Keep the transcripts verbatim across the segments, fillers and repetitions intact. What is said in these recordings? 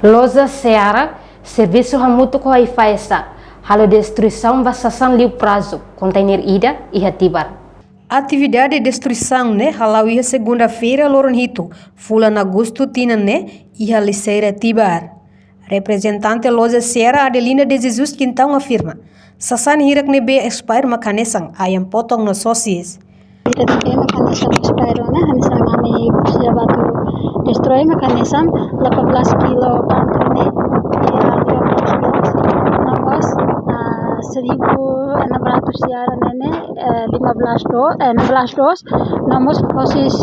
Loja Seara servisu hamutuk ho AIFAESA halo destruisaun ba sasán liu prazu kontainer ida iha Tibar. Atividade destruisaun ne'e hala'o iha segunda-feira, loron hitu, fulan Agostu tinan ne'e, iha Liceira Tibar. Reprezentante Loja Seara, Adelina de Jesus Quintão, afirma, sasán hirak ne'ebé expire mak hanesan ayam potong no sosis. Ida-ne'e maka hanesan expire ona, hanesan ami presiza ba atu destroi, maka hanesan delapan belas kilo pantri ne'e, iha dua belas kilo. No mós, ah, seribu enam ratus seara ne'e ne'e, eh, lima belas do, eh, enam belas dos. No mós sosis,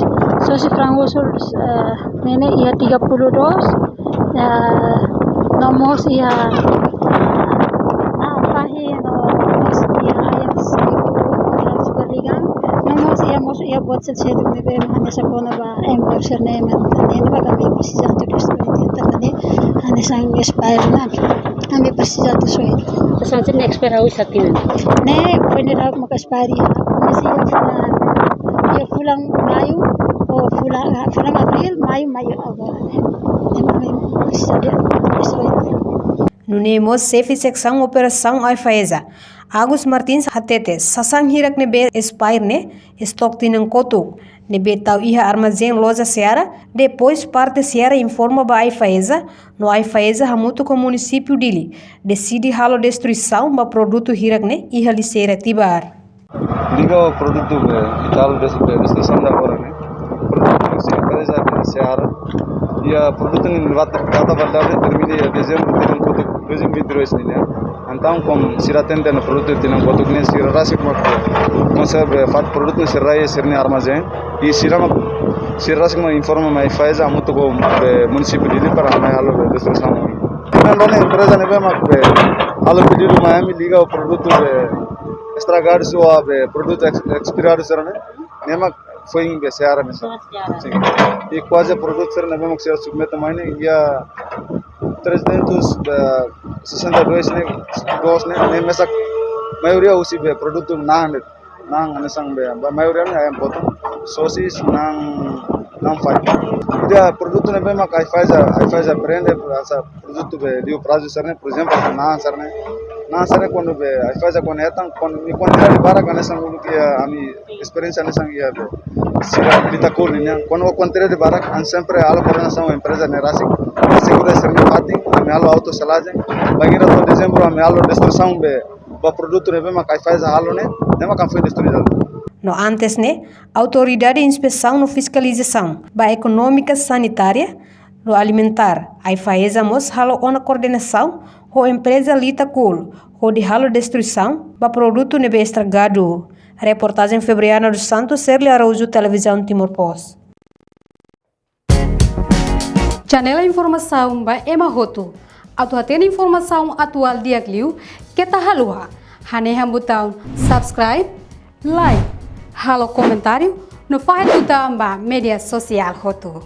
sosis frango sur, eh, ne'e ne'e iha tiga puluh dos. Eh, no mós iha, ah, fahi, no mós iha ayam seribu, ayam seperligang. No mós iha, mós iha buat sel-sel ne'ebé hanesan kona-ba embor sira-ne'e, mak ne'e ne'e mak ami presiza atu destroi, tanba ne'e hanesan expire ona, ami presiza atu soe. Sasán sira-ne'e expire ha'u sá tinan? Ne'e foin daudauk maka expire iha, masih iha fulan, iha fulan Maiu, ou fulan, ah, fulan Abríl, Maiu, Maiu agora ne'e. Ne'e mak ami presiza destroi. Nune'e mós xefe seksaun operasaun AIFAESA, Agus Martins, hatete, sasán hirak ne'ebé expire ne'e, estok tinan kotuk, ne'ebé tau iha armazén Loja Seara, depois parte Seara informa ba AIFAESA, no AIFAESA hamutuk ho munisípiu Dili, deside halo destruisaun ba produtu hirak ne'e iha Liceira Tibar. Liga ho produtu be, ita halo des-, be, destruisaun agora ne'e. Produtu ne'e sei empreza be Seara. Iha produtu ne'e data, data validade termina iha dezembru tinan kotuk dois mil e vinte e dois nian. Entaun, komu sira atende ona produtu tinan kotuk ne'e, sira rasik mak konserva, fahe produtu ne'e sira rai sira-nia armazén. I sira mak, sira rasik mak informa mai AIFAESA hamutuk ho be munisípiu Dili para mai halo be destruisaun. Tinan rua ne'e empreza ne'ebé mak be halo pedidu mai ami liga ho produtu be estragadu ou be produtu ex-, expiradu sira-ne'e, ne'e mak foin be Seara ne'e. Seara. Sin. I kuaze produtu sira ne'ebé mak sira submete mai ne'e, iha trezentos sessenta e dois ne'e, dos ne'e, ne'e mesak maioria husi be produtu na'an de'it. Na'an hanesan be, ba maioria ne'e ayam potong, sosis, na'an, na'an fahi. Ida produtu ne'ebé mak AIFAESA, AIFAESA prende, hanesan produtu be liu prazu sira-ne'e, por ezemplu, na'an sira-ne'e. Na'an sira-ne'e kuandu be AIFAESA kuandu hetan, kuandu, i kuantidade barak hanesan uluk iha ami esperiénsia hanesan iha be sira Litacol nian. Kuandu kuantidade barak, ami sempre halo koordenasaun ho empreza ne'e rasik, asegura sira-nia fatin, ami halo autoselajen. Bainhira to'o dezembru ami halo destruisaun be ba produtu ne'ebé mak AIFAESA halo ne'e, ne'e mak foin destruídu. No antes ne'e, Autoridade Inspesaun no Fiskalizasaun ba Ekonómika, Sanitária no Alimentár, AIFAESA, mós halo ona koordenasaun ho empreza Litacol, hodi halo destruisaun ba produtu ne'ebé estragadu. Reportajen Febriana dos Santos, Serli Araújo, Televizaun Timor Post. Janela informasaun ba ema hotu. Atu hatene informasaun atuál di'ak liu, keta haluha hanehan butaun subscribe, like, halo komentáriu, no fahe tutan ba média sosiál hotu.